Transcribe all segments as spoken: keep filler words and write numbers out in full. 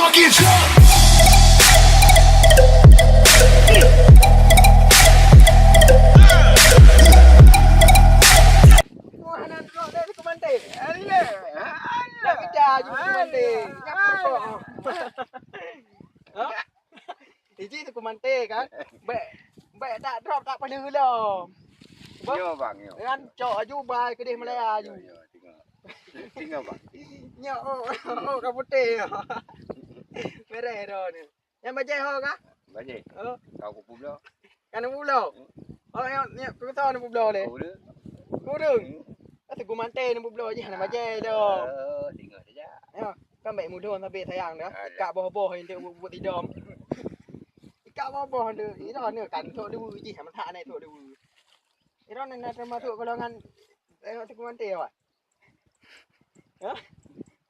Get up! Iji Teungku Mante kan. Bèk, bèk that drop that peuleueh lom. Nyoe bang, nyoe. Kan cok aju bai keudeh Malaya aju. Nyoe, nyoe, tengok. Tengok bang. Nyoe, oh, oh, ka putéh. Mereh dah ni. Nyang bajèe ho kah? Bajèe. Oh. Kau kupu bloe. Kan kupu bloe. Hmm. Oh, nyang, nyang kusoe kupu bloe lé. Kupu bloe. Kurung. Hmm. Teungku Mante kupu bloe jih hana bajèe dah. Oh, tengok saja. Ya, kan bèk mudon sabé sayang dah. Ada. Ikak boh-boh yang dia buat idom. Ikak boh-boh tu. Ini dah ni kan tok dua jih, mantap naik tok dua. Ini dah ni termasuk golongan tengok Teungku Mante awak. Hah?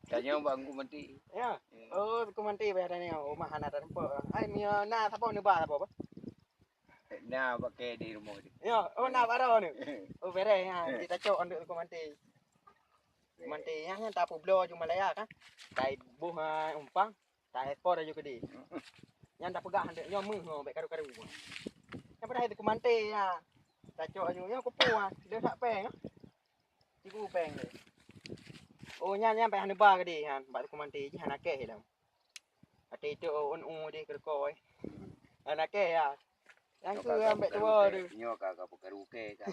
Tanya bang Teungku Mante. Ya. Hmm. Oh, Teungku Mante payah tanya. Oh, mah hana tempat. Ai, mia na sapa neuba sapa apa? Na pakai di rumah tu. Ya, oh na baroe ni. Oh, bereh ya. Kita cok untuk Teungku Mante. Teungku Mante ya, yang tapu bloe aju Malaya kan. Tai boh ha, umpang. Tak ekor aju keudeh. Nyan dah peugah handak nyoe meuh nyoe bèk karu-karu. Nyan padahai Teungku Mante nyan. Tacok aju nyoe kupu ah. Dia tak peng ah. Tibu peng dia. Oh nyan nyan payah neuba keudeh nyan. Bak Teungku Mante jih hana kèh lom. Até itu un u deh keureuko eh. Hana kèh ya. Yang ke ambek dua tu. Nyoe ka ka peukaru kèh ka.